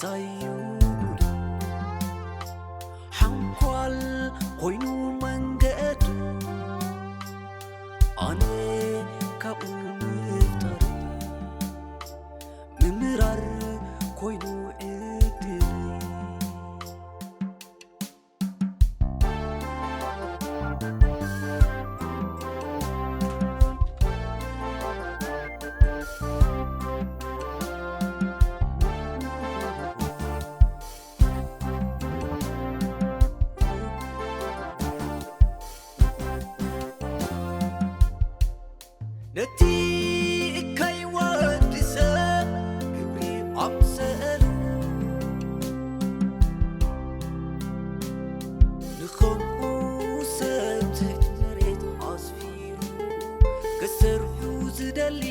ሳዩ ጉድ ሓንኳል ኮይኑ መንገዱ ኣነ ካብኡ ምፍጣር ምምራር ኮይኑ ዕድል ነቲ እካይ ወዲ ሰብ ግብሪ ኣምሰሉ ንኸምኡ ሰብ ትሕቲ መሬት ኣስፊሩ ክሰርሑ ዝደሊ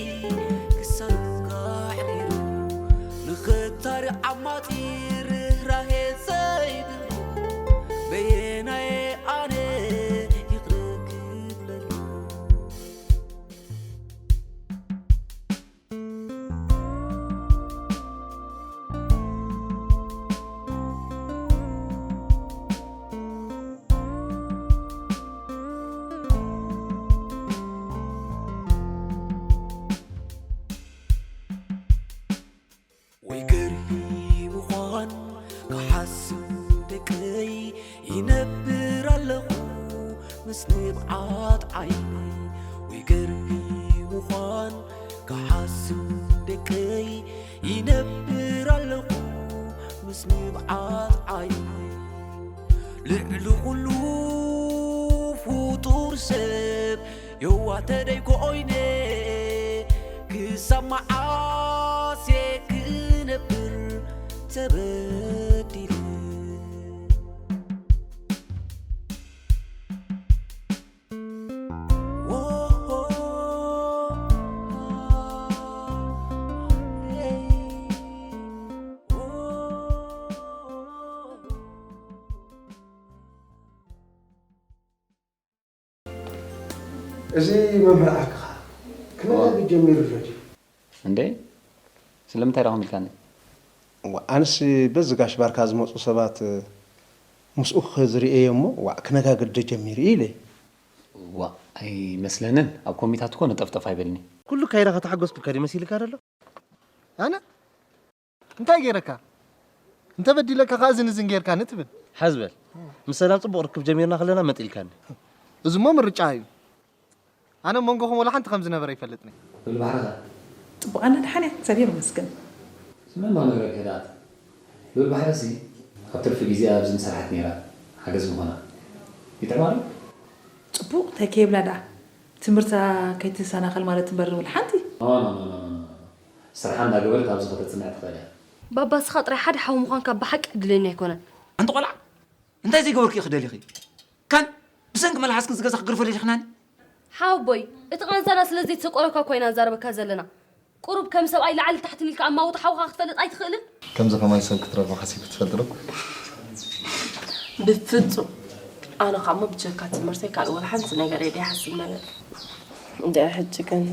ክሳንካ ኣሕሪሩ ንኸታርዕ ዓማጺ ርህራሄ ዘይብሉ በየናየ ኣነ ይቕረ ክብለሉ ወይ ገርሂ ምዃን ክሓስብ ደቀይ ይነብር ኣለኹ ምስ ንብዓት ዓይነይ ወይ ገርሂ ምዃን ክሓስብ ደቀይ ይነብር ኣለኹ ምስ ንብዓት ዓይነይ ልዕሊ ኩሉ ፍጡር ሰብ የዋተደይ ኮይነ ክሳብ መዓስ እየ ክነብር ተበዲለ እዚ መምህር ዓርክኻ ክነጋግድ ጀሚሩ ኣሎ ድዩ? እንዴ ስለምንታይ ዳኹም ኢልካኒ? እዋ ኣነስ በዚ ጋሽ ባርካ ዝመፁ ሰባት ምስኡ ክዝርእየ እሞ ዋእ ክነጋግድ ዶ ጀሚሩ እዩ ኢለ። ዋእ ኣይመስለንን ኣብ ኮሚታት እኮ ነጠፍጠፍ ኣይበልኒ። ኩሉ ካይራ ከተሓጎስኩልካ ድዩ መሲልካ ደሎ? ኣነ እንታይ ገይረካ? እንተበዲለካ ከኣ እዝን እዝን ገይርካኒ ትብል። ሓዝ በል። ምስ ሰላም ጽቡቕ ርክብ ጀሚርና ከለና መጥ ኢልካኒ። እዚሞ ምርጫ እዩ። ኣነ ኣብ መንጎኹም ወላ ሓንቲ ከም ዝነበረ ኣይፈልጥን እየ። ሉል ባሕሪ ከ? ጽቡቕ ኣላ ደሓን እያ እግዚኣብሄር ይመስገን። ስምዕማ ነግረኪ ህድኣት። ሉል ባሕሪ ሲ ኣብ ትርፊ ግዜኣ ኣብዚ ምሰርሓት ነይራ ሓገዝ ምኾና። ይጥዕማ ዶ? ጽቡቕ እንታይ ከይብላ ደኣ ትምህርታ ከይትሰናኸል ማለት እምበር ወላ ሓንቲ። No no no no no no ስርሓ እንዳገበረት ኣብዚ ከተጽንዕ ትኽእል እያ። ባባ እስኻ ጥራይ ሓደ ሓው ምዃንካ ብሓቂ ዕድለኛ ኣይኮነን። ኣንቲ ቆልዓ እንታይ ዘይገበርክዮ ክደሊኺ ካን ብሰንኪ መልሓስክን ዝገዛ ክግርፎ ደሊኽናኒ። ሓወቦይ እቲ ቃንዛና ስለ ዘይተሰቆረካ እኮ ኢና ንዛረበካ ዘለና። ቁሩብ ከም ሰብኣይ ላዕሊ ታሕትን ኢልካ ኣማውታ ሓውኻ ክትፈልጥ ኣይትኽእልን? ከምዚ ከማይ ሰብ ክትረኽቢ ሓሲብኪ ትፈልጢ ዶ? ብፍጹም ኣነ ከኣ እሞ ብጀካ ትምህርተይ ካልእ ወላ ሓንቲ ነገር እየ ደይሓስብ ነበር። እንድዒ ሕጂ ግን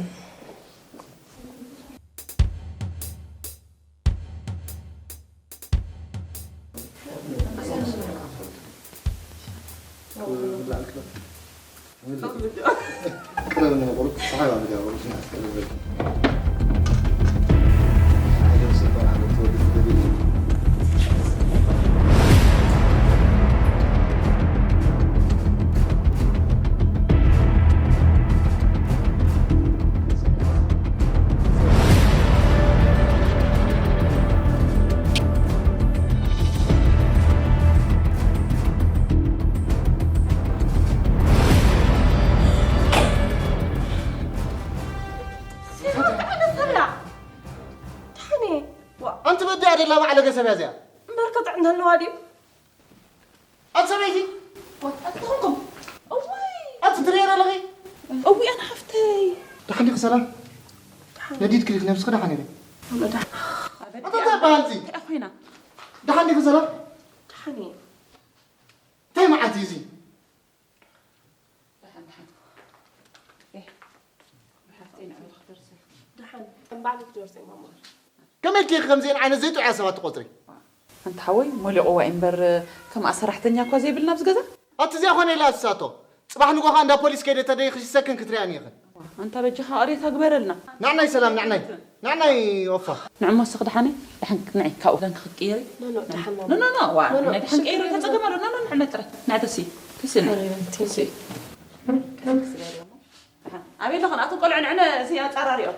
ኣንቲ በዲኣ ደላ ባዕለገ ሰብ እያ እዚኣ። እምበር ከጥዕና ኣለዋ ድዩ? ኣቲ ሰበይቲ! ኣቲ ትርእያ ኣለኺ? እውይ ኣነ ሓፍተይ። ደሓን ዲኺ ሰላም? ነዲድኪ ዲኺ ነብስኺ ደሓን ኢኺ? ኣቲ እንታይ ይበሃል እዚ? እንታይ ኮይና? ደሓን ዲኺ ሰላም? ደሓን እየ። እንታይ መዓት እዩ እዚ? ደሓን ደሓን። ኤህ ብሓፍተይ ንዕኡ ክደርሰልኪ። ደሓን ከም ባዕሉ ክደርሰ እየ ማማ። ከመይ ኢልኪ ኢኺ ከምዚአን ዓይነት ዘይጥዑያት ሰባት ትቖጽሪ? ኣንታ ሓወይ፣ ሞሊቑዋ እዩ እምበር፣ ከምኣ ሰራሕተኛ እኳ ዘይብልና ኣብዚ ገዛ። ኣቲ እዚኣ ኾነ ኢላ ዝሳቶ። ጽባሕ ንጎ ኸኣ እንዳ ፖሊስ ከይደ ተደይ ክሽሰክን ክትሪኣን ኢኽን። ኣንታ በጃኻ ቅሬታ ግበረልና። ንዕናይ ሰላም፣ ንዕናይ። ንዕናይ ኦፋ። ንዕሞ እስኺ ደሓነይ፣ ደሓን ንዒ ካብኡ። ደን ክትቅየሪ? ኖ፣ ኖ፣ ደሓን ኖ፣ ኖ፣ ኖ፣ ዋ፣ ኖ፣ ኖ፣ ናይ ደሓን ሽግር ቀይሪ የለን። ተጸገም ኣሎ። ኖ፣ ኖ፣ ንዕመ ጥራይ። ንዕተ ሲ፣ ክሲ ንዒ። ኣረ፣ ቲ- ክሲ። ክሲ ገይሪ እሞ። ደሓን። ኣበይ ኣለኽን? ኣቱም ቆልዑ ንዕነ እዚ ኣጻራሪኦ።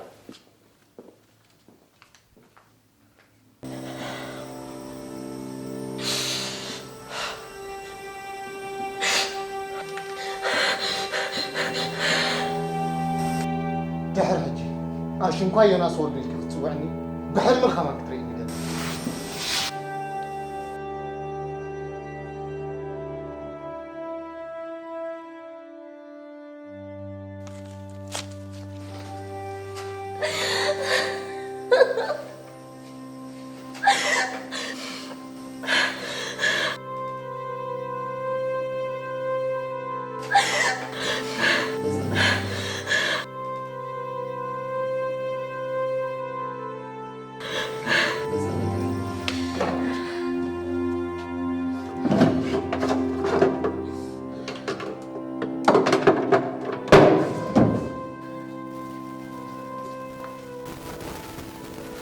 ድሕሪ ሕጂ ኣሽንኳይ ዮናስ ወልዱ ኢልኪ ክትጽውዕኒ ብሕልሚ ከማን ክትርእይኒ ገለ።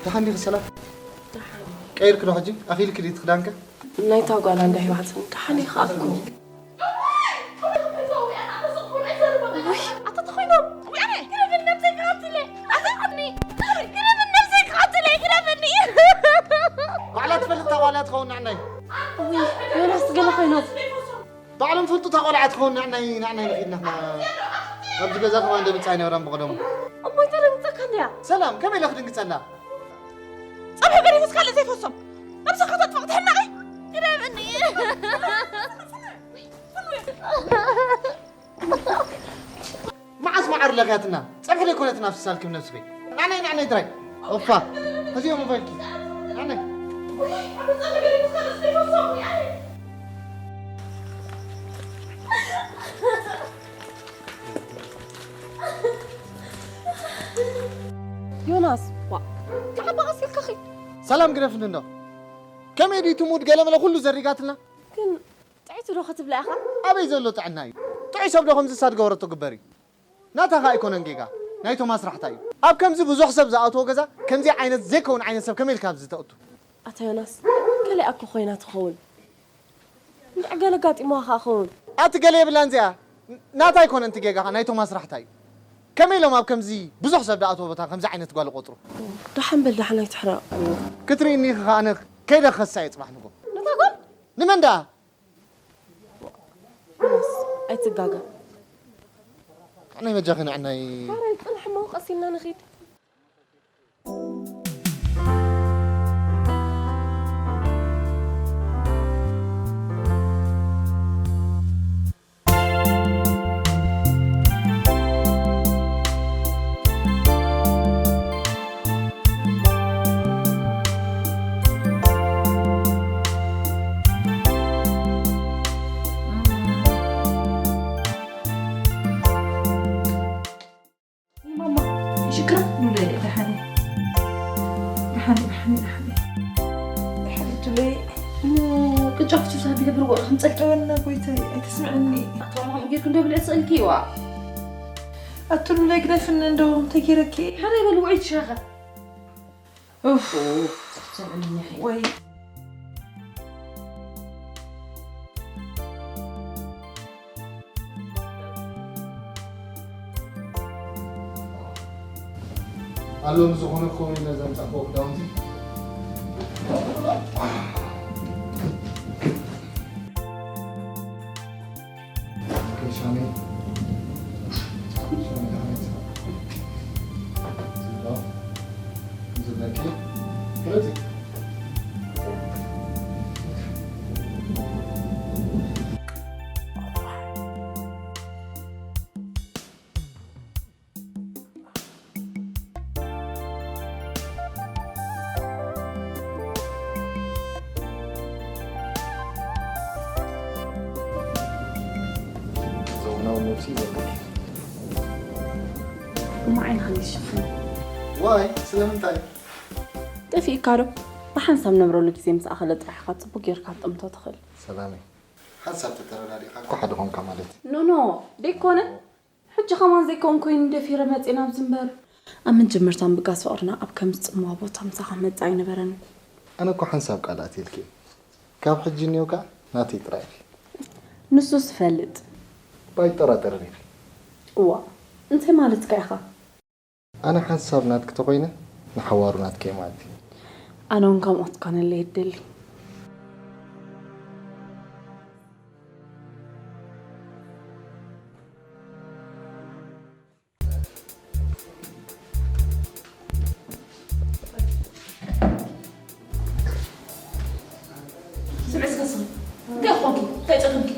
ደሓን ዲኺ ሰላም? ደሓን። ቀይርኪ ዶ ሕጂ? ኣኺልኪ ድዩ እቲ ክዳንከ? ናይታ ጓል ኣንዳ ሂባትኒ። ደሓን ኢኻ እኮ። ውይ፣ ኣታ ተኾይኖም። ውይ፣ ኣነ፣ ግረብን ነብሰይ ክቐትለ። ኣታ፣ ግረብን ነብሰይ ክቐትለ፣ ግረብኒ። ባዕላ ትፈልጥ እታ ጓል እያ ትኸውን ንዕናይ። ውይ፣ ዮናስ ገለ ኮይኖም። ባዕሎም ፈልጡ እታ ቆልዓ ትኸውን ንዕናይ፣ ንዕናይ ንኺድ ንሕና። ኣብዚ ገዛ ከማን ደምጻ ኣይነበረን ብቐደሙ። እሞ ኣይተደንግጸካ እንድያ። ሰላም፣ ከመይ ኢለ ክድንግጸላ? ጸብሒ ገዲፉስ ካልእ ዘይፈሶም። ነብስኻ ተጥፍቕ ትሕነቒ። ግረብኒ። መዓስ መዓር ለኽያትና? ጸብሒ ዘይኮነት ናፍስሳልኪ ነብስኺ። ናዕናይ፣ ናዕናይ ጥራይ። ኦፋ። ሕዚኦ ሞባይልኪ። ናዕናይ። ዮናስ፣ ዋ፣ ተሓባእ ቀስ ኢልካ ኺድ። ሰላም ግደፍኒ እንዶ። ከመይ ድዩ እቲ ሙድ ገለመለ ኩሉ ዘሪጋትና? ግን ጥዕይቲ ዶ ክትብላ ኢኻ? ኣበይ ዘሎ ጥዕና እዩ? ጥዑይ ሰብ ዶ ከምዚ ሳድ ገበረቶ ግበር እዩ? ናታ ኸኣ ኣይኮነን ጌጋ፣ ናይ ቶማስ ራሕታ እዩ። ኣብ ከምዚ ብዙሕ ሰብ ዝኣትዎ ገዛ ከምዚ ዓይነት ዘይከውን ዓይነት ሰብ ከመይ ኢልካ ኣብዚ ተእቱ? ኣታ ዮናስ፣ ገሊኣ እኮ ኮይና ትኸውን። እንድዒ ገለ ኣጋጢምዋ ኸኣ ኸውን። ኣቲ ገለ የብላን እዚኣ። ናታ ኣይኮነን እቲ ጌጋ ኸኣ ናይ ቶማስ ራሕታ እዩ። ከመይ ኢሎም ኣብ ከምዚ ብዙሕ ሰብ ዝኣትዎ ቦታ ከምዚ ዓይነት ጓል ይቖጽሩ? ደሓን በል፣ ደሓን ኣይትሕረቕ። ክትርእይኒ ኢኺ ኸኣ ኣነ ከይደ ክኸሳ እየ ጽባሕ ንጎ። ነታ ጓል? ንመን ደኣ? ዮናስ፣ ኣይትጋገ። ኣነይ በጃኺ ንዕናይ። ባራይ ጽንሕ እሞ ቀስ ኢልና ንኺድ። ማማ፣ ይሽክራ ሉለይ፣ ደሓን እየ። ደሓን እየ፣ ደሓን እየ፣ ደሓን እየ። ደሓን እየ ሉለይ። እሞ ቅጫ ፍቱስ ኣቢለ ብርጎ ከምፀልኪ። ወና ጎይታይ፣ ኣይተስምዐኒ። ኣቶ ማማ፣ ከምኡ ጌርክ እንዶ ብልዕ ስእልኪ፣ ዋ። ኣቶ ሉለይ፣ ግደፍኒ እንዶ፣ እንታይ ጌረኪ? ሓደ በል፣ ውዒ ትሻኸ። ኡፍ። ኡፍ፣ ሰምዕኒ፣ ወይ። ኣሎ፣ ንዝኾነ ክኸውን ኢለ ዘምጻእክዎ ክዳውንቲ። ኦኬ፣ ሻሚ። ሻሚ፣ ሻሚ፣ ሻሚ። ዝብሎ። ዝብለኪ። ፍለጢ። ዘመናዊ ነብሲ ይዘምር። እሞ ዓይንኻ ይሽፍን። ዋይ፣ ስለምንታይ? ጠፊእካ ዶ? ብሓንሳብ ነብረሉ ግዜ ምስ ኣኸለ ጥራሕ ኢኻ ጽቡቕ ጌርካ ክትጥምቶ ትኽእል። ሰላመይ፣ ሓንሳብ ተተረዳዲእኻ እኮ ሓደ ኾንካ ማለት እዩ። ኖ፣ ኖ፣ ደይኮነ። ሕጂ ኸማን ዘይኮን ኮይኑ ደፊረ መጽእ ናብዚ እምበር። ኣብ መጀመርታ ምብጋስ ፍቕርና ኣብ ከምዚ ጽምዋ ቦታ ምሳኻ መጽእ ኣይነበረን። ኣነ እኮ ሓንሳብ ቃል ኣትየልኪ። ካብ ሕጂ እኒኦ ከኣ ናተይ ጥራይ ኢኺ። ንሱስ እፈልጥ። ባይጠራጠርን ኢኺ። እዋ፣ እንታይ ማለትካ ኢኻ? ኣነ ሓንሳብ ናትኪ ተኾይነ፣ ንሓዋሩ ናትኪ እየ ማለት እዩ። ኣነ እውን ከምኡ ክትኮነለይ እደሊ። ስምዒ እስከ ስኺ። እንታይ ኮንኪ? እንታይ ጸገምኪ?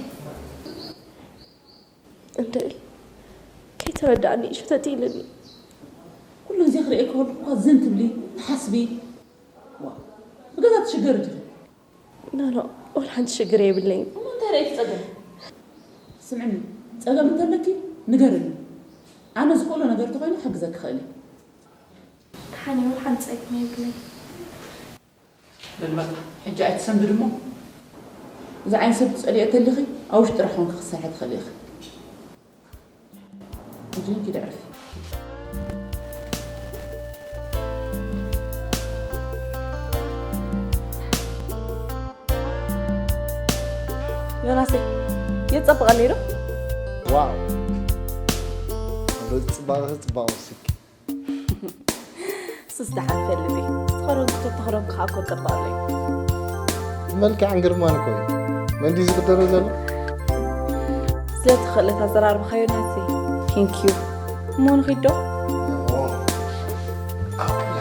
እንድዒ፣ ከይተረዳእኒ እዩ ሸተት ኢልኒ። ኩሉ ግዜ ክርእየኪ ከለኹ እኳ ዝን ትብሊ፣ ትሓስቢ። ዋ፣ ብገዛ ትሽገሪ ዲኺ? ኖ፣ ኖ፣ ወላ ሓንቲ ሽግር የብለይን። እሞ እንታይ ርእየኪ ጸገም? ስምዕኒ፣ ጸገም እንተለኪ ንገርኒ። ኣነ ዝኽእሎ ነገር ተኾይኑ ክሕግዘኪ ክእል እየ። ደሓን እየ፣ ወላ ሓንቲ ጸገም የብለይን። በል በቃ፣ ሕጂ ኣይትሰንብድ እሞ። እዚ ዓይነት ሰብ ትጸልዮ ተሊኺ፣ ኣብ ውሽጢ ጥራሕ ኮንኪ ክትሰርሒ ትኽእሊ ኢኺ። ሕጂ ኪዲ ዕርፊ። ዮናሰይ፣ የጸብቐኒ ዶ? ዋው! ርእሲ ጽባቐ ጽባቐ ወሲድኪ። ሱስ ደሓን ፈልጥ እየ። ዝተኸደንኩ ተተኸደንኩ ከዓ እኮ ጠባለይ። መልክዕን ግርማን እኮ እዩ። መን ድዩ ዝቕደሮ ዘሎ? ስለቲ ክእለት ኣዘራርባኻ ዮናስ፣ ቴንክ ዩ። እሞ ንኺድ ዶ? ኦ፣ ኣውያ።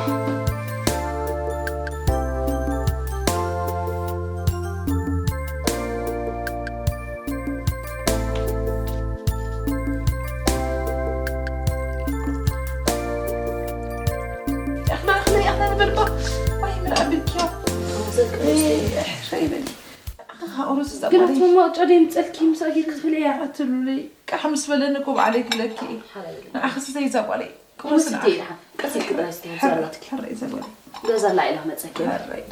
ኣኽላ፣ ኣኽላ፣ ኣኽላ ንበል እባ። ኣይ፣ ምን ኣቢልኪዮ? ኣይ፣ ሕረ ይበል። ኣኻ፣ ኦሮስ ግን ዝጠቆረ። ኣቲ መማቕጫ ዶ የምጸልኪ? ምሳኣ ጌርኪ ትበልዕያ። ኣትሉለይ። ቃሕ ምስ በለኒ እኮ ባዕለይ ክብለኪ እየ። ሓራይ በል። ንዓኽሲ ዘይዛ ጓለይ። ክወስድ ክወስድ ኢኻ። ኢልካ። ቀስ ኢልኪ ጥራይ እስኪ ሕራይ፣ ሕራይ ዘላ ትኪ። ሕራይ ዘላ። ገዛ ኣላ ኢላ መጸኪ። ሕራይ።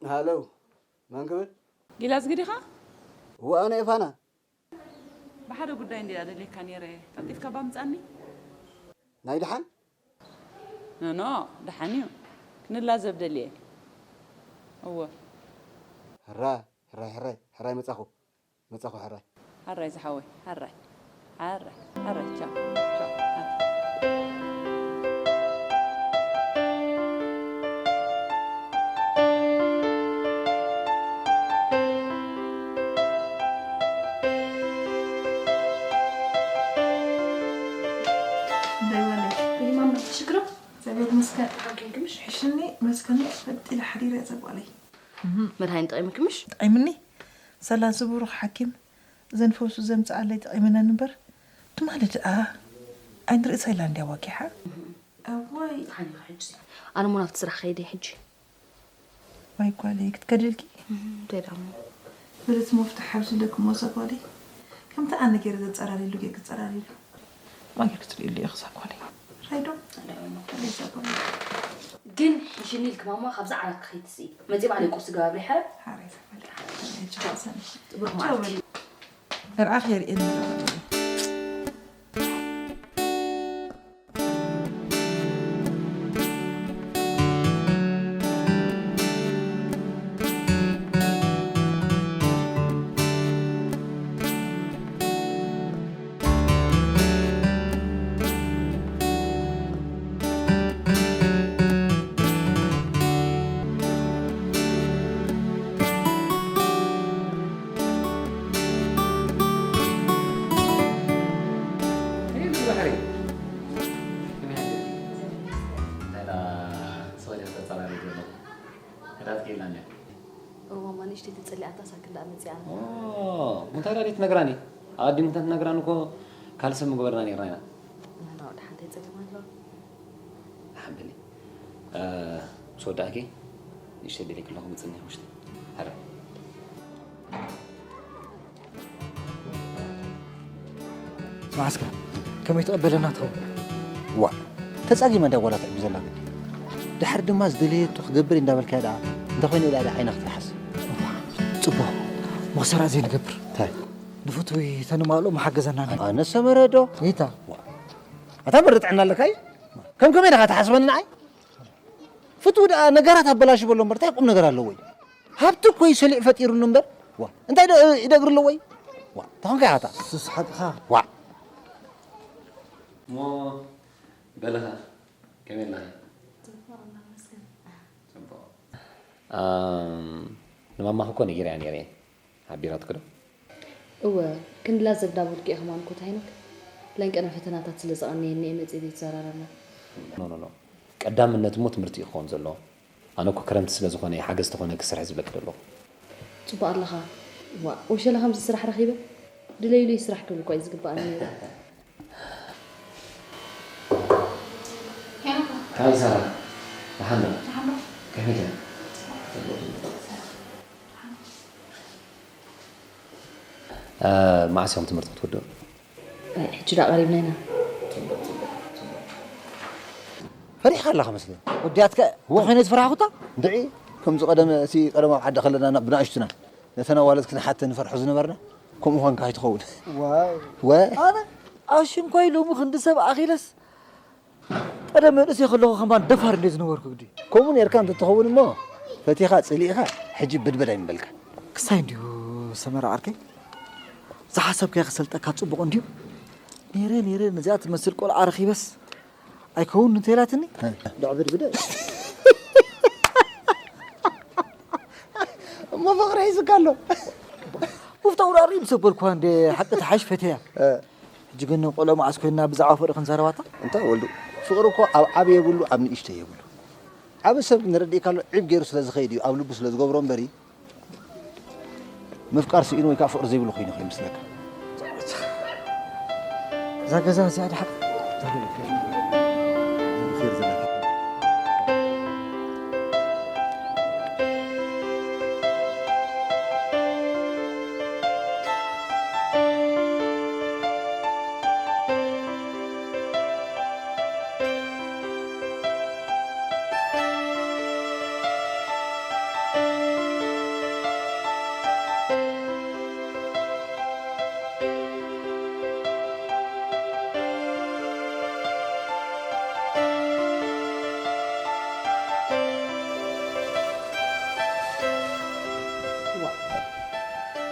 ሃሎ፣ መን ክብል? ጊላዝጊ ዲኻ? እወ፣ ኣነ እየ ፋና። ብሓደ ጉዳይ እንድየ ደልየካ ነይረ፣ ቀልጢፍካ እባ ምጻኒ። ናይ ደሓን? ኖ፣ ኖ፣ ደሓን እዩ። ክንላዘብ ደልየ። እወ። ሕራይ፣ ሕራይ፣ ሕራይ፣ ሕራይ መጻኹ። መጻኹ ሕራይ። ሕራይ ዝሓወይ፣ ሕራይ። ሕራይ፣ ሕራይ፣ ቻው፣ ቻው፣ ሕራይ። እንታይ በለ? ይማም ትሽግሮ? እግዚኣብሔር ይመስገን። ሓኪም ክምሽ? ሕሽኒ መስከኑ ፈጢለ ሓዲረ ዘጓለይ። እህ፣ መድሃኒት ጠቒምክምሽ? ጠቒምኒ። ሰላም ዝብሩኽ ሓኪም፣ እዘን ፈውሱ ዘምጽኣለይ ጠቒመነን እምበር፣ ትማሊ ደኣ ዓይኒ ርእሳ ኢላ እንድያ ወጊሓ። እዋይ። ደሓን ኢኻ ሕጂ? ኣነ እሞ ናብቲ ስራሕ ከይደ ሕጂ። ዋይ ጓለይ፣ ክትከዲ ኢልኪ? እህ፣ እንታይ ደኣ እሞ? በለቲ መፍትሕ ሓዊስለኪ እሞ እዛ ጓለይ። ከምቲ ኣነ ገይረ ዘጸራርየሉ ጌርኪ ጸራርይሉ። ማጌር ክትርእይሉ ኢኺ እዛ ጓለይ። ራይዶ? ራይዶ እዛ ጓለይ። ግን ሕሽኒ ኢልኪ ማማ ካብዛ ዓራት ከይትስኢ። መጺእ ባዕለይ ቁርሲ ገባብሪ ሓ? ሓራይ እዛ ጓለይ። ሓራይ እዛ ጓለይ። ብሩኽ ቻው መዓልቲ። በል። ርኣኽ የርእየኒ። ትጽሊ ኣታ ሳክን ደኣ መጺኣ ኣላ። እንታይ ዳኣ ትነግራኒ? ኣቐዲምክና ትነግራኒ እኮ ካልሲ ምገበርና ነርና ኢና። ናና ወደ ሓንተ ይጸገም ኣሎ። ሓምበሊ ምስ ወዳእኪ ንእሽተይ ደሊክ ኣለኹ ምጽኒ ውሽጢ። ኧረ ስማዕ እስከ፣ ከመይ ትቐበለና ትኸውን? ዋ ተጻጊማ እንዳ ጓላት ዕቢ ዘላ ግን ድሓር ድማ ዝደለየቶ ክገብር እንዳበልካያ ደኣ እንተኾይነ ኢላ ዓይና ክትልሓስ። ጽቡቕ መኽሰራ ዘይንገብር እንታይ ንፍትዊ ተንማልኦ መሓገዘና ነ ኣነ ሰመረ ዶ ይታ ኣታ መርጥዕና ኣለካ እዩ ከም ከመይ ደኻ ትሓስበኒ ንዓይ ፍትው ደኣ ነገራት ኣበላሽበሎ እምበር እንታይ ቁም ነገር ኣለዎ እዩ ሃብቲ እኮ እዩ ሰሊዕ ፈጢሩሉ እምበር ዋ እንታይ ዶ ይደግር ኣለዎ እዩ ዋ ተኾንካ ኢኻ እታ ስስ ሓቅኻ ዋ እሞ በለኻ ከመይ ኣለኻ? ጽቡቕ። ኣም፣ ንማማኺ እኮ ነጊረያ ነይረ እየ። ሓቢራትኪ ዶ? እወ፣ ክንድላ ዘግዳቦልኪ እየ ከማን እኮ ታይኖክ። ለንቀና ፈተናታት ስለ ዘቐነየኒ እየ መጽየ ዘይተዘራረብና። ኖ ኖ ኖ። ቀዳምነት እሞ ትምህርቲ እዩ ክኸውን ዘለዎ። ኣነ እኮ ክረምቲ ስለ ዝኾነ እየ ሓገዝ ተኾነ ክሰርሕ ዝብለኪ ዘለኹ። ጽቡቕ ኣለኻ። ዋእ፣ ወሸላ ከምዚ ስራሕ ረኺበ ድለይሉ እዩ ስራሕ ክብል እኳ እዩ ዝግባኣኒ ነይሩ። ሃይ ሳራ፣ ደሓን ዶ? ከመይ ኢኻ? እ፣ መዓስ ኢኹም ትምህርቲ ክትውድኡ? ኣይ፣ ሕጂ ዳ ቀሪብና ኢና። ፈሪሕካ ኣለኻ መስለኒ። ወዲያትከ ተኾይነ ዝፈራሕኩታ? እንድዒ ከምዚ ቀደም እቲ ቀደም ኣብ ዓዲ ከለና ና- ብናእሽቱና ነተን ኣዋልድ ክንሓተ ንፈርሖ ዝነበርና ከምኡ ኳንካ ኣይትኸውን። ዋይ ወ ኣነ ኣሽንኳይ ሎሚ ክንዲ ሰብ ኣኺለስ ቀደም መንእሰይ ከለኹ ከማን ደፋር እንደ ዝነበርኩ ግዲ። ከምኡ ነርካ እንተትኸውን እሞ ፈቲኻ ጽሊእኻ ሕጂ ብድበድ ኣይምበልካ። ክሳይ እንድዩ ሰመረ ዓርከይ ዝሓሰብካዮ ክሰልጠካ ጽቡቕ እንድዩ። ነይረ ነይረ ነዚኣ ትመስል ቆልዓ ረኺበስ ኣይከውን እንተይላትኒ ዳዕብድብደ እሞ ፍቕሪ ሒዙካ ኣሎ። ውፍታ ውራሪ ምስ በልኳ እንደ ሓቂ ተሓሽ ፈተያ ሕጂ ግን ቆሎ መዓስ ኮይና ብዛዕባ ፍቕሪ ክንዛረባታ እንታይ ወልዱ ፍቕሪ እኮ ኣብ ዓቢ የብሉ ኣብ ንእሽተይ የብሉ ዓቢ ሰብ ንረድእካ ኣሎ ዒብ ገይሩ ስለ ዝኸይድ እዩ ኣብ ልቡ ስለ ዝገብሮ እምበሪ ምፍቃር ስኢኑ ወይ ከዓ ፍቕሪ ዘይብሉ ኮይኑ ከይመስለካ እዛ ገዛ እዚኣ ድሓር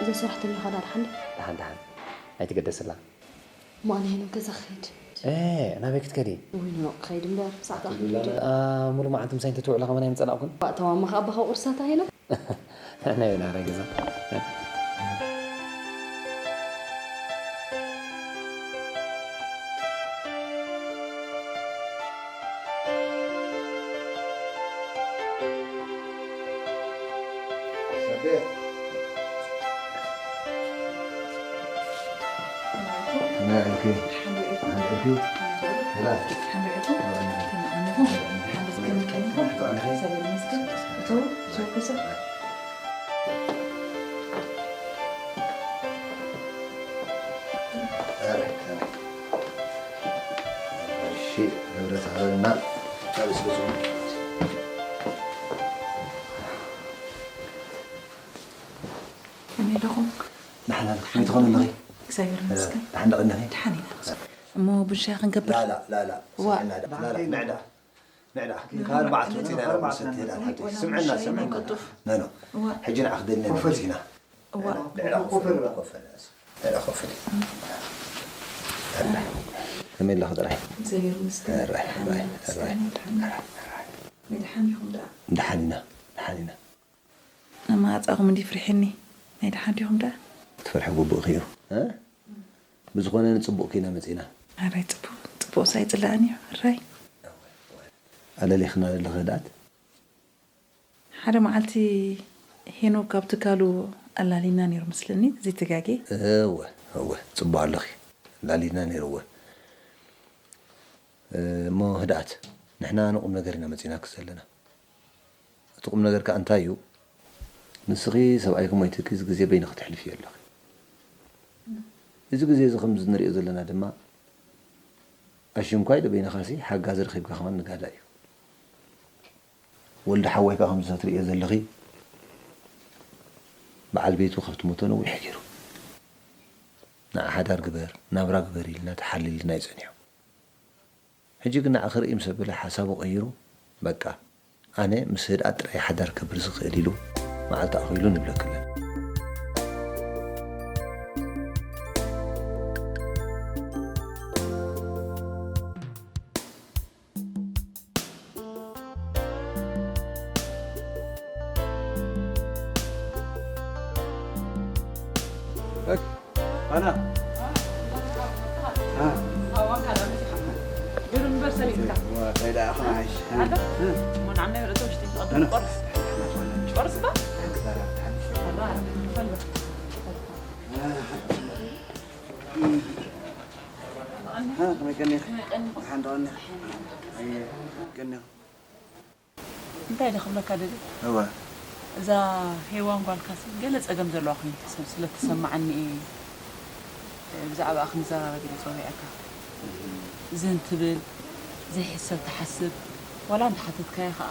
እዛ ሰራሕተኛኻ ዳ ደሓን ድያ? ደሓን ደሓን ኣይትገደስላ። እሞ ኣነ ሄኖክ ገዛ ክኸይድ። ኤ ናበይ ክትከዲ? ውይ ኖኖ ክኸይድ እምበር ሰዓት ኣኽሊ አ፣ ሙሉ መዓልቲ ምሳይ እንተትውዕላ ከማን ኣይምጸናእኩን። ባእ ተማማ ከኣ ኣባኻ ቁርሳታ ሄኖክ። ናይ ናረ ገዛ። ከመይ ኣለኹም? ደሓን ኣለኹ። ከመይ ትኾኒ ኣለኺ? እግዚኣብሔር ይመስገን። ደሓን ደቐ ኣለኺ? ደሓን ኢና። እሞ ቡን ሻሂ ክንገብር? ላላ ላላ። ዋ። ላላ ንዕዳ ንዕዳ። ካብ ኣርባዕተ ወፂና ኢና ንሰቲ ሄዳ ሓንቲ። ስምዕና ስምዕና። ነኖ። ሕጂ ንዓ ክደልኒ ኢና መፂና። እዋ። ንዕዳ ኮፍ በል። ንዕዳ ኮፍ በል። ከመይ ኣለኺ ጥራይ? እግዚኣብሔር ይመስገን። ጥራይ ጥራይ ጥራይ። ደሓን ኢኹም ደኣ? ደሓን ኢና ደሓን ኢና። ንመዓጻኹም እንዲ ፍሪሕኒ ናይ ደሓን ዲኹም ደኣ? ክትፈርሒ ግቡእኺ እዩ። እ? ብዝኾነ ንጽቡቕ ኪና መጺና። ኣራይ ጽቡቕ ጽቡቕስ ኣይጽላእን እዩ። ኣራይ ኣለሊኽና ዘለኺ ህድኣት። ሓደ መዓልቲ ሄኖክ ኣብ ትካሉ ኣላሊና ነይሩ መስለኒ፣ ዘይተጋጌ። እወ፣ እወ፣ ጽቡቕ ኣለኺ። ኣላሊና ነይሩ፣ እወ። እሞ ህድኣት፣ ንሕና ንቁም ነገር ኢና መጺናኪ ዘለና። እቲ ቁም ነገር ከኣ እንታይ እዩ? ንስኺ ሰብኣይኪ ሞይትኪ፣ እዚ ግዜ በይንኺ ተሕልፍዮ ኣለኺ። እዚ ግዜ እዚ ከምዚ ንሪኦ ዘለና ድማ፣ ኣሽንኳይ ዶ በይንኻሲ ሓጋዚ ረኺብካ ከማን ንጋዳ እዩ። ወልዲ ሓወይ ከኣ ከምዚ ትርእዮ ዘለኺ፣ በዓል ቤቱ ካብ ትሞቶ ነዊሕ ገይሩ። ንዓ ሓዳር ግበር፣ ናብራ ግበር ኢልና ተሓሊልና እዩ ጸኒሑ። ሕጂ ግን ንዓኺ ርእይ ምስ ኣበለ ሓሳቡ ቀይሩ፣ በቃ፣ ኣነ ምስ ህድኣት ጥራይ ሓዳር ከብር ዝኽእል ኢሉ መዓልቲ ኣኺሉ ንብለኪ ኣለና። ኣና። ከመይ ቀኒኺ? ደሓን ዶ ቀኒኺ? ኣየ፣ ቀኒኺ? እንታይ ኢለ ክብለካ ደልየ? እወ። እዛ ሄዋን ጓልካሲ ገለ ጸገም ዘለዋ ኮይና ትሰ-፣ ስለ ትሰማዓኒ እየ ብዛዕባኣ ክንዘራረብ ኢለ ጸዊዐካ። ዝን ትብል፣ ዘይሕሰብ ትሓስብ፣ ዋላ እንተሓተትካያ ከኣ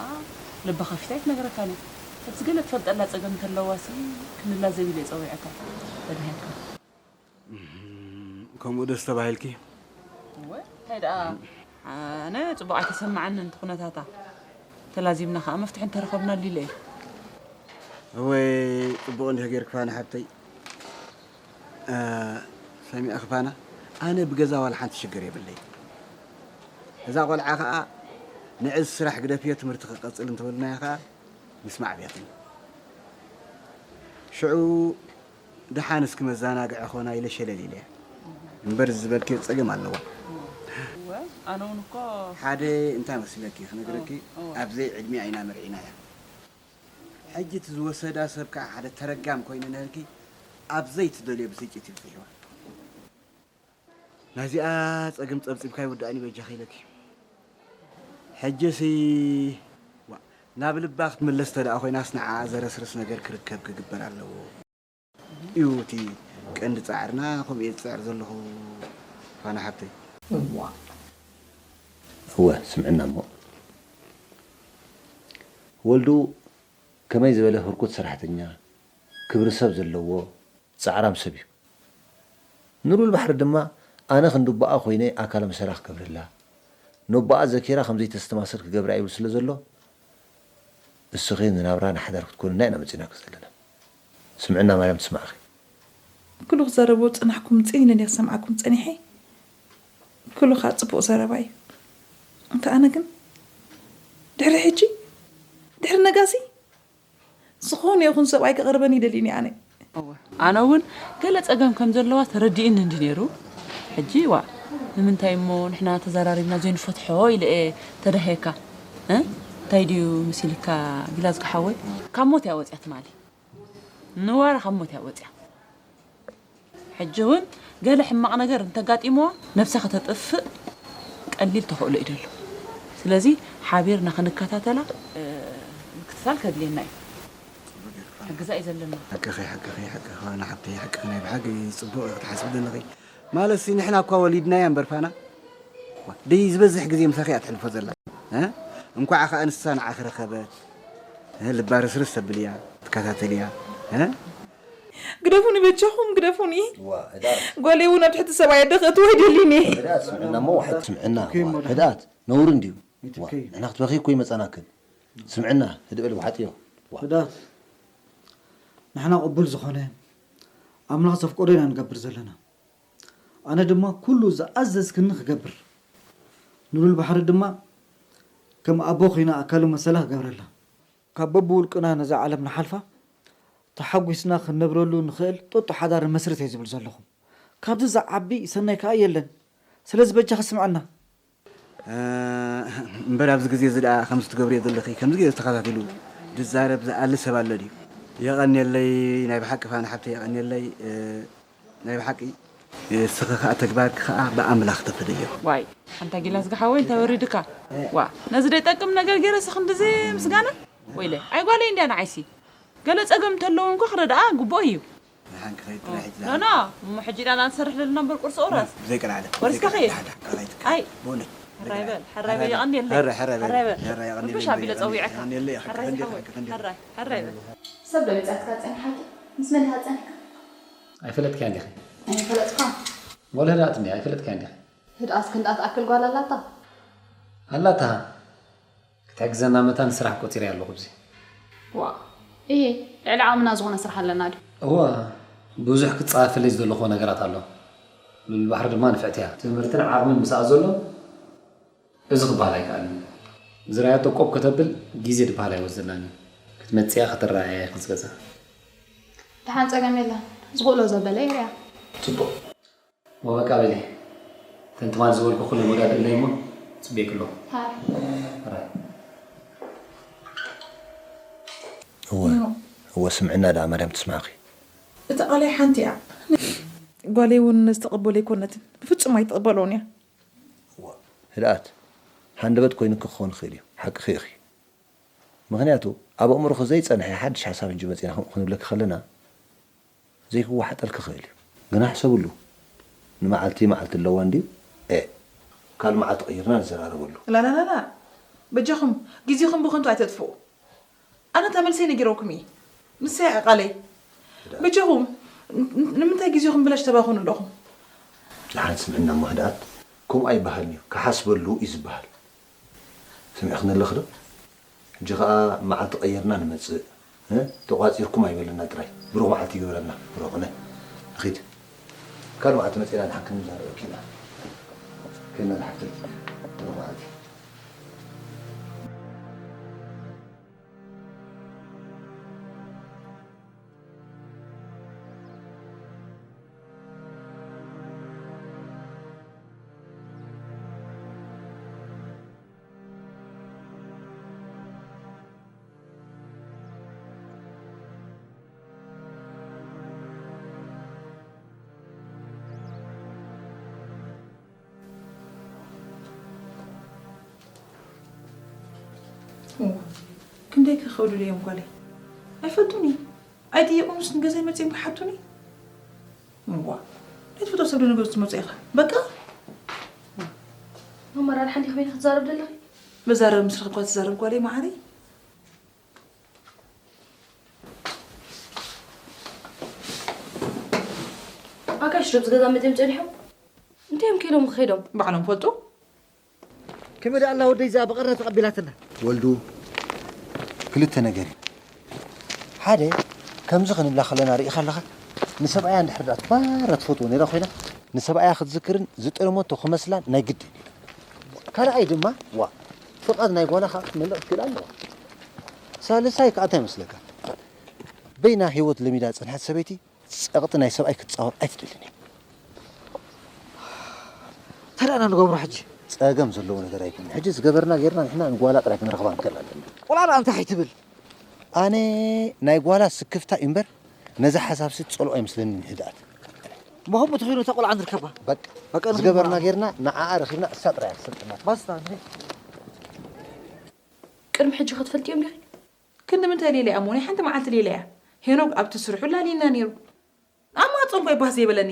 ልባ ከፊታ ኣይትነግረካን እያ። ሕጂ ገለ ትፈልጠላ ጸገም እንተለዋሲ ክንላዘብ ኢለ ጸዊዐካ። ተድህየካ። እም፣ ከምኡ ደስ ተባሂልኪ። እወ፣ እንታይ ደኣ፣ ኣነ ጽቡቕ ኣይተሰምዓንን እቲ ኩነታታ። ተላዚብና ከኣ መፍትሒ እንተረኸብናሉ ኢለ እየ። እወ፣ ጽቡቕ እንዲኺ ጌርኪ ፋና ሓብተይ። እ፣ ሰሚዕኺ ፋና፣ ኣነ ብገዛ ዋላ ሓንቲ ሽግር የብለይ። እዛ ቆልዓ ከኣ ንዕዚ ስራሕ ግደፍዮ ትምህርቲ ክቐጽል እንተበልናዮ ከኣ ምስማዕ ኣብያትኒ። ሽዑ ደሓን እስኪ መዘናግዒ ኾና ኢለ ሸለል ኢለያ። እምበር ዝበልክዮ ጸገም ኣለዋ። እወ፣ ኣነ እውን እኮ ሓደ እንታይ መሲለኪ ክነግረኪ፣ እወ፣ እወ። ኣብ ዘይዕድሚኣ ኢና መርዒናያ። ሕጂ እቲ ዝወሰዳ ሰብ ከኣ ሓደ ተረጋም ኮይኑ ነርኪ ኣብ ዘይትደልዮ ብስጭት ይብጽሕዋ። ናዚኣ ጸገም ጸብጺብካ ይውዳእኒ በጃኺ ኢለኪ። ሕጂሲ፣ ዋ፣ ናብ ልባ ክትምለስ ተደኣ ኮይናስ ንዓኣ ዘረስርስ ነገር ክርከብ ክግበር ኣለዎ እዩ እቲ ቀንዲ ጻዕርና፣ ከምኡ እየ ዝጽዕር ዘለኹ ፋና ሓብተይ። እዋ። እወ፣ ስምዕና እሞ። ወልዱ ከመይ ዝበለ ህርኩት ሰራሕተኛ፣ ክብሪ ሰብ ዘለዎ፣ ጻዕራም ሰብ እዩ። ንሉል ባሕሪ ድማ ኣነ ክንዲ ኣቦኣ ኮይነ ኣካለ ምሰላ ክገብረላ፣ ነቦኣ ዘኪራ ከም ዘይተስተማስል ክገብራ ይብል ስለ ዘሎ፣ እስኺ ንናብራ ንሓዳር ክትኮንና ኢና መጺናኪ ዘለና። ስምዕና ማርያም ትስማዕኺ። ኩሉ ክዛረቦ ዝጸናሕኩ ምጽእ ኢለ ድየ ክሰምዓኩም ጸኒሐ? ኩሉ ከኣ ጽቡቕ ዘረባ እዩ። እንተ ኣነ ግን ድሕሪ ሕጂ፣ ድሕሪ ነጋሲ፣ ዝኾነ ይኹን ሰብኣይ ክቐርበኒ ይደልይኒ ኣነ። እወ። ኣነ እውን ገለ ጸገም ከም ዘለዋ ተረዲእኒ እንዲ ነይሩ። ሕጂ ዋእ፣ ንምንታይ እሞ ንሕና ተዘራሪብና ዘይንፈትሖ ኢለ እየ ተዳህየካ። እ? እንታይ ድዩ መሲልካ ጊላዝጎ ሓወይ? ካብ ሞት እያ ወጽያ ትማሊ። ንዋረ ካብ ሞት እያ ወጽያ። ሕጂ እውን ገለ ሕማቕ ነገር እንተጋጢምዋ ነብሳ ከተጥፍእ ቀሊል ተኽእሎ እዩ ደሎ። ስለዚ ሓቢርና ክንከታተላ፣ እ፣ ምክትታል ከድልየና እዩ። ክሕግዛ እዩ ዘለና። ሓቅኺ፣ ሓቅኺ፣ ሓቅኺ፣ ፋና ሓብተይ፣ ሓቅኺ፣ ናይ ብሓቂ ጽቡቕ ክትሓስቢ ዘለኺ። ማለትሲ ንሕና እኳ ወሊድናያ እምበር ፋና፣ ዋ፣ ደይ ዝበዝሕ ግዜ ምሳኺ እያ ተሕልፎ ዘላ። እ? እንኳዕ ኸኣ ንሳ ንዓኺ ረኸበት። እ፣ ልባ ርስርስ ተብል እያ፣ ትከታተል እያ። እ? ግደፉኒ በጃኹም፣ ግደፉኒ። ዋ፣ ህድኣት። ጓለይ እውን ኣብ ትሕቲ ሰብኣይ ኣደ ከእትዋ ኣይደልን እየ። ህድኣት፣ ስምዕና እሞ፣ ዋሕድ ስምዕና። ኦኬ፣ ዋ፣ እሞ፣ ህድኣት፣ ነውሪ እንድዩ። ዋ፣ ይትከይ። ንሕና ክትበኺ እኮ ይመጻናክን። ስምዕና፣ ህድእ በል፣ ዋሕጥ እዮ። ዋ። ህድኣት። ንሕና ቅቡል ዝኾነ፣ ኣምላኽ ዘፍቀዶ ኢና ንገብር ዘለና። ኣነ ድማ ኩሉ ዝኣዘዝክኒ ክገብር፣ ንሉል ባሕሪ ድማ ከም ኣቦ ኮይነ ኣካሉ መሰላ ክገብረላ። ካብ በብውልቅና ነዛ ዓለም ንሓልፋ፣ ተሓጒስና ክንነብረሉ ንኽእል ጥጡሕ ሓዳር ንመስርት እየ ዝብል ዘለኹ። ካብዚ ዝዓቢ ሰናይ ከኣ የለን። ስለዚ በጃኺ ስምዐና። እ፣ እምበር ኣብዚ ግዜ እዚ ደኣ ከምዚ ትገብርዮ ዘለኺ፣ ከምዚ ገይሩ ተኸታቲሉ ዝዛረብ ዝኣሊ ሰብ ኣሎ ድዩ? የቐንየለይ፣ ናይ ብሓቂ ፋና ሓብተይ፣ የቐንየለይ። እ፣ ናይ ብሓቂ፣ እ፣ እስኺ ኸኣ ተግባርኪ ኸኣ ብኣምላኽ ተፈለዮ። ዋይ፣ ኣንታ ጊላስ ዝሓወይ፣ እንታይ ወሪድካ? ዋ፣ ነዚ ደይጠቅም ነገር ገይረስ ክንድዚ ምስጋና? ወይለ፣ ኣይ ጓለይ እንድያ ንዓይሲ። ገለ ጸገም እንተለዎ እንኳ ክረድኣ ግቡእ እዩ። ደሓን ክኸይድ ጥራሕ እዩ ኖ፣ ዝለዓል። ኖ፣ እሞ ሕጂ ዳና ንሰርሕ ዘለና እምበር ቁርሲ ቁረስ። ዘይቀላዕለ። ወሪስካ ዘይቀላዕለ። ከይድ። ደሓን፣ ደሓን፣ ደሓን፣ ኣይትካ-፣ ኣይ። ብእውነት። ሕራይ በል፣ ሕራይ በል፣ ኣይትካ-፣ የቐንየለይ። ሕራይ፣ ሕራይ በል። ሕራይ፣ የቐንየለይ። ሕርሽ ኣቢለ ጸዊዐካ። የቐንየለይ፣ ሕራይ የቐንየለይ። ሓወይ፣ ሕራይ፣ ሕራይ በል። ሰብ ዶ መጺኣትካ ጸኒሓኪ? ምስ መን ኢኻ ጸኒሕካ? ኣይፈለጥካያን ዲኺ? ኣይፈለጥካ። ወላ ህድኣት እንድያ፣ ኣይፈለጥካያን ዲኺ? ህድኣት ክንድኣ ትኣክል ጓል ኣላታ? ኣላታ። ክትሕግዘና መታን ስራሕ ቆጺረ ኣለኹ ኣብዚ። ዋ፣ እየ፣ ልዕሊ ዓቕምና ዝኾነ ስራሕ ኣለና ድዩ? እወ፣ ብዙሕ ክጻፈለይ ዝደለኹዎ ነገራት ኣሎ። ልዑል ባሕሪ ድማ ንፍዕቲ እያ። ትምህርትን ዓቕምን ምስኣ ዘሎ፣ እዚ ክበሃል ኣይከኣልን። ዝረኣያቶ ቆብ ከተብል ግዜ ዝበሃል ኣይወስደላን እዩ። ክትመጽእ እያ፣ ክትረኣያ እያ፣ ክትዝገዛ። ደሓን ጸገም የለን። ዝኽእሎ ዘበለ ይርኣ። ጽቡቕ። ወበቃ በሊ። እተን ትማል ዝበልኩ ኩለን ወዳድርለይ እሞ፣ ጽቤክ ኣለኹ። ሃይ። ሕራይ። እወ፣ እወ፣ ስምዕና ደኣ ማርያም ትስማዕኺ። እታ ቃለይ ሓንቲ እያ። ጓለይ እውን ዝተቐበሎ ኣይኮነትን። ብፍጹም ኣይትቕበሎን እያ። እወ፣ ህድኣት፣ ሃንደበት ኮይኑኪ ክኸውን ይኽእል እዩ። ሓቅኺ ኢኺ። ምኽንያቱ፣ ኣብ ኣእምሮኺ ዘይጸንሐ ሓድሽ ሓሳብ ሕጂ መጺና ከምኡ ክንብለኪ ከለና፣ ዘይክወሓጠልኪ ክእል እዩ። ግና ሕሰብሉ፣ ንመዓልቲ መዓልቲ ኣለዋ እንድዩ? ኤእ፣ ካልእ መዓልቲ ቀይርና ንዘራረበሉ። ላላላላ፣ በጃኹም፣ ግዜኹም ብኸንቱ ኣይተጥፍኡ። ኣነ እታ መልሰይ ነጊረኩም እየ። ንሳ እያ ቃለይ። በጃኹም፣ ን-፣ ን-፣ ንምንታይ ግዜኹም ብላሽ ተባኽኑ ኣለኹም? ደሓን ስምዕና እሞ ህድኣት፣ ከምኡ ኣይበሃልን እዩ፣ ክሓስበሉ እዩ ዝበሃል። ሰሚዕኽኒ ኣለኺ ዶ? ሕጂ ኸኣ መዓልቲ ቀይርና ንመጽእ። እ? ተቋጺርኩም ኣይበለና ጥራይ። ብሩኽ መዓልቲ ይግበረልና። ብሩኽ፣ ነ-፣ ንኺድ። ካልእ መዓልቲ መጺእና ደሓን ክንዛረበኪ ኢና። ከይና ዝሓፍተይ። ብሩኽ መዓልቲ። እዋ፣ ክንደይ ከ ክኸብዱለይ እዮም ጓለይ? ኣይፈልጡን እዩ። ኣይጥየቑምስ ንገዛይ መጺኦም ክሓቱኒ? እዋ፣ ናይ ትፈትዎ ሰብ ዶ ንገዝኡ ትመርጾ ኢኻ? በቃ። ማማ፣ ራድሓ እንዲኺ በይንኺ ትዛረብ ዘለኺ? መዛረቢ ምስ ረኸብኳ ትዛረብ ጓለይ መዓረይ። ኣጋይሽ ዶ ብዚ ገዛ መጺኦም ጸኒሖም? እንታይ እዮም ከይዶም ከይዶም? ባዕሎም ፈልጡ። ከመይ ደኣ ኣላ ወደይ እዚኣ ብቐረባ ተቐቢላትና? ወልዱ፣ ክልተ ነገር እዩ። ሓደ፣ ከምዚ ክንብላ ከለና ርኢኻ ኣለኻ? ንሰብኣያ እንድሕር ደኣ ባራ ትፈትዎ ነይራ ኮይና፣ ንሰብኣያ ክትዝክርን ዝጠለመቶ ክመስላን ናይ ግድን እዩ። ካልኣይ ድማ፣ ዋ፣ ፍቓድ ናይ ጓላ ከዓ ክትመልእ ክትክእል ኣለዋ። ሳልሳይ ከዓ እንታይ ይመስለካ? በይና ህይወት ለሚዳ ዝጸንሐት ሰበይቲ ጸቕጢ ናይ ሰብኣይ ክትጻወር ኣይትደልን እያ። እንታይ ደኣ ንገብሮ ሕጂ? ጸገም ዘለዎ ነገር ኣይኮነን። ሕጂ ዝገበርና ጌርና ንሕና ንጓላ ጥራይ ክንረኽባ ንክእል ኣለና። ቆልዓ ደኣ እንታይ ከይትብል? ኣነ ናይ ጓላ ስክፍታ እዩ እምበር ነዚ ሓሳብሲ ትጸልኦ ኣይመስለንን ህድኣት። እሞ ከምኡ ተኾይኑ እታ ቆልዓ ንርከባ። በቃ። በቃ ንኸይድ ዝገበርና በላ። ጌርና ንዓኣ ረኺብና እሳ ጥራይ እያ ትሰልጥና። ባስታ፣ ንኸይድ። ቅድሚ ሕጂ ክትፈልጥዮም ዲኺ? ክንዲ ምንታይ ሌላ እያ እሞ ናይ ሓንቲ መዓልቲ ሌላ እያ። ሄኖክ ኣብቲ ስርሑ ላልየና ነይሩ። ኣብ ማዕጾ እንኳ ይባህ ዘይበለኒ።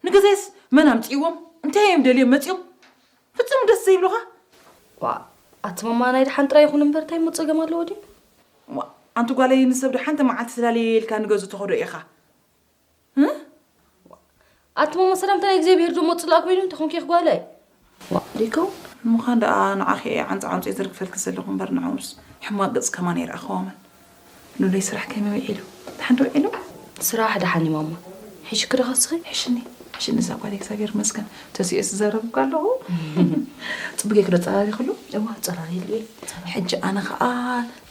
ንገዛይስ መን ኣምጺእዎም? እንታይ እዮም ደልዮም መጺኦም? ፍጹም ደስ ዘይብሉኻ? ዋ፣ ኣቲ ማማ ናይ ደሓን ጥራይ ይኹን እምበር እንታይ እሞ ጸገም ኣለዎ ድዩ? ዋ፣ ኣንቲ ጓለይ ንሰብ ዶ ሓንቲ መዓልቲ ስላለየ ኢልካ ንገዝኡ ተኸዶ ኢኻ? እ? ኣቲ ማማ ሰላምታ ናይ እግዚኣብሄር ዶ መጽላእ ኮይኑ እንተኾንኪ ጓለይ? ዋ፣ ዲከው? ምዃን ደኣ ንዓኺ እየ ዓንጻ ዓንጾ ዝርግፈልኪ ዘለኹ እምበር ንዕኡስ ሕማቕ ገጽ ከማን ኣይረኣኽዋምን። ሉለይ ስራሕ ከመይ ውዒሉ? ደሓን ዶ ውዒሉ? ስራሕ ደሓን እዩ ማማ። ሒሽኪ ዶ ከስኺ? ሕሽኒ፣ ሕሽኒ እዛ ጓል እግዚኣብሔር ይመስገን። ተሲኤ ዝዛረብ እኮ ኣለኹ። ጽቡቅ ጌርኪ ዶ ጸራሪኽሉ? እዋ፣ ጸራሪሉ እየ። ሕጂ ኣነ ኸኣ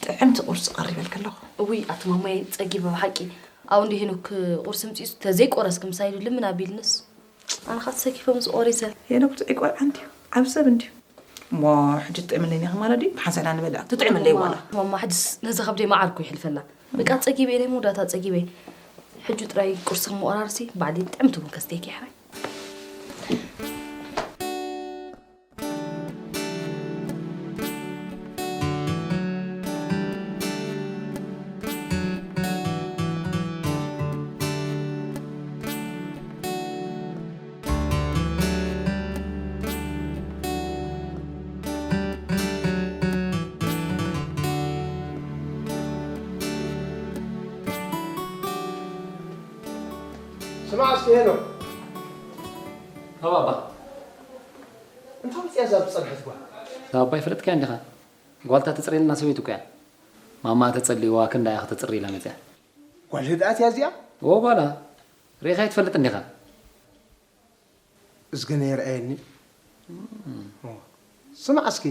ጥዕምቲ ቁርሲ ቀሪበልኪ ኣለኹ። እውይ፣ ኣቲ ማማይ ጸጊበ ብሓቂ። ኣው እንዲ ሄኖክ ቁርሲ ምጺኡስ ተዘይቆረስኪ ምሳይ ኢሉ ልምን ኣቢልንስ። ኣነ ኸኣ ተሰኪፈ ምስ ቆሪሰ። ሄኖክ ጥዑይ ቆልዓ እንድዩ፣ ዓቢ ሰብ እንድዩ። እሞ ሕጂ ትጥዕምለይ ኢኺ ማለት ድዩ? ብሓንሳእና ንበልዕ። ትጥዕምለይ ዋላ? ማማ፣ ሕጅስ ነዚ ከብደይ መዓር እኮ ይሕልፈላ። በቃ ጸጊበ ኢለ መወዳእታ ጸጊበ። ሕጂ ጥራይ ቁርሲ ምቑራርሲ ባዕዲ ጥዕምቲ ቡን ከስተይኪ ሕራይ። ስማዕ እስኪ ሄኖክ። ኦ ባባ። እንታይ ወፂኣ እዛ ዝፀንሐት ጓል? እዛ ባባ ይፈለጥካያ እንዲኻ? ጓልታ ተፅርየልና ሰበይቲ እኮ እያ። ማማ ተፀልይዋ ክንዳ እያ ከተፅሪ ኢላ መፅያ። ጓል ህድኣት እያ እዚኣ? ኦ ጓላ። ርኢኻያ ትፈልጥ እንዲኻ? እዝግነ የርኣየኒ። ስማዕ እስኪ፣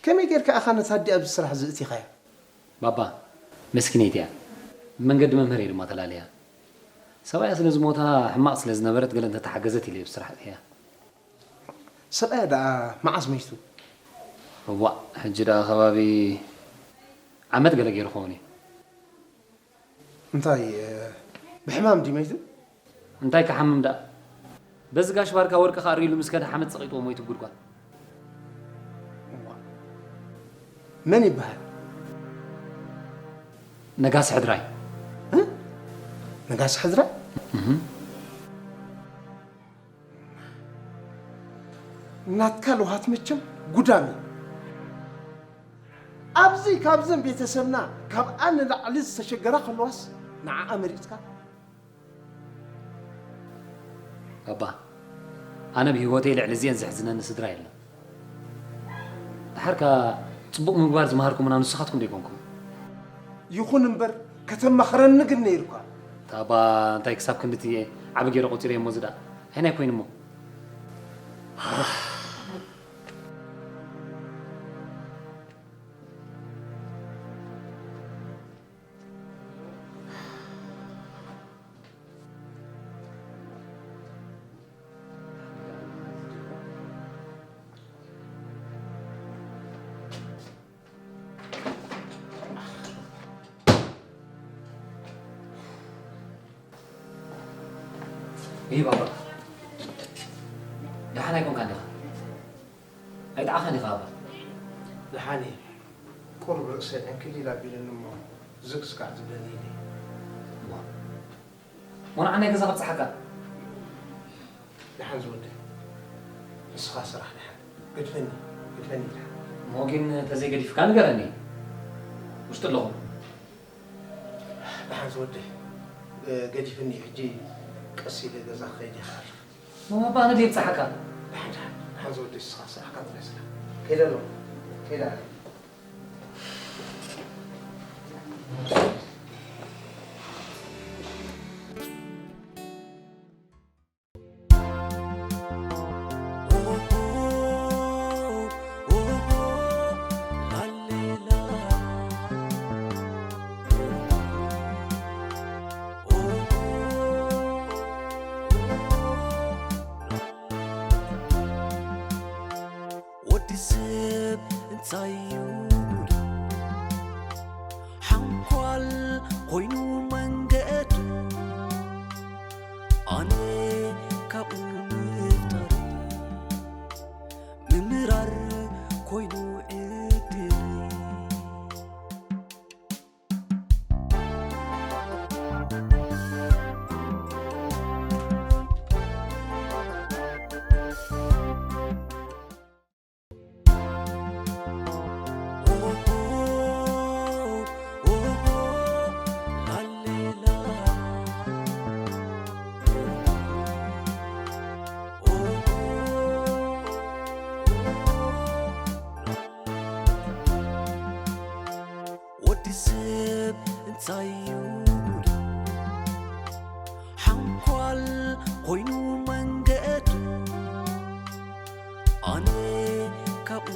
ከመይ ጌርካ ኢኻ ነታ ኣዲ ኣብዚ ስራሕ ዘእቲኻያ? ባባ፣ መስኪነይቲ እያ። ብመንገዲ መምህር እየ ድማ ተላልያ። ሰብኣያ ስለ ዝሞታ ሕማቕ ስለ ዝነበረት ገለ እንተተሓገዘት ኢለ እየ ኣብ ስራሕ እትያ። ሰብኣያ ደኣ መዓስ መይቱ? እዋእ፣ ሕጂ ደኣ ከባቢ ዓመት ገለ ገይሩ ክኸውን እዩ። እንታይ ብሕማም ድዩ መይቱ? እንታይ ክሓምም ደኣ? በዚ ጋሽ ባርካ ወርቂ ክኣርዩሉ ምስ ከደ ሓመድ ጸቒጥዎ ሞይቱ ብጉድጓድ። መን ይበሃል? ነጋሲ ሕድራይ። ነጋሲ ሕድራይ? ናትካ ልውሃት መቸም ጉዳም እዩ። ኣብዚ ካብዘን ቤተሰብና ካብኣ ንላዕሊ ዝተሸገራ ከለዋስ ንዓኣ መሪፅካ? ባባ፣ ኣነ ብህይወተይ ልዕሊ እዚአን ዘሕዝነኒ ስድራ የለን። ደሓር ከኣ ጽቡቕ ምግባር ዝመሃርኩምና ንስኻትኩም ዶ ኣይኮንኩም? ይኹን እምበር ከተማኽረኒ ግን ነይሩካ። እታ ኣባ እንታይ ክሳብ ክንድቲ ዓቢ ገይረ ቆጺረዮ እሞ እዚ ደኣ ኣየናይ ኮይኑ እሞ? ይህ ባባ ደሓን ኣይኮንካን ዲኻ? ኣይጠዓኻን ዲኻ ኣባ? ደሓን እየ። ቁሩብ ርእሰይ ዕንክሊል ኣቢሉኒ እሞ ዝግ ስካዕ ዝብለኒ ኢለ እየ። እሞ ንዓ ናይ ገዛ ከብጽሓካ። ደሓን ዝወደይ፣ ንስኻ ስራሕ ደሓን። ገድፈኒ፣ ገድፈኒ ደሓን። እሞ ግን ተዘይገዲፍካ ንገረኒ። ውሽጢ ኣለኹ። ደሓን ዝወደይ፣ ገዲፍኒ ሕጂ ቀስ ኢለ ገዛ ክኸይድ እየ ክሓልፍ። እሞ ኣባ ኣነ ድየ ብጽሓካ? ደሓን፣ ደሓን፣ ደሓን ዝወደይ፣ ንስኻ ስራሕካ ጥራይ ስራሕ። ከይደ ኣለኹ፣ ከይደ ኣለኹ። ወዲ ሰብ እንታይ እዩ ጉዱ? ሓንኳል ኮይኑ መንገዱ፣ ኣነ ካብኡ ምፍጣር፣ ምምራር ኮይኑ ዕድል። ወዲ ሰብ እንታይ እዩ ጉዱ? ሓንኳል ኮይኑ መንገዱ፣ ኣነ ካብኡ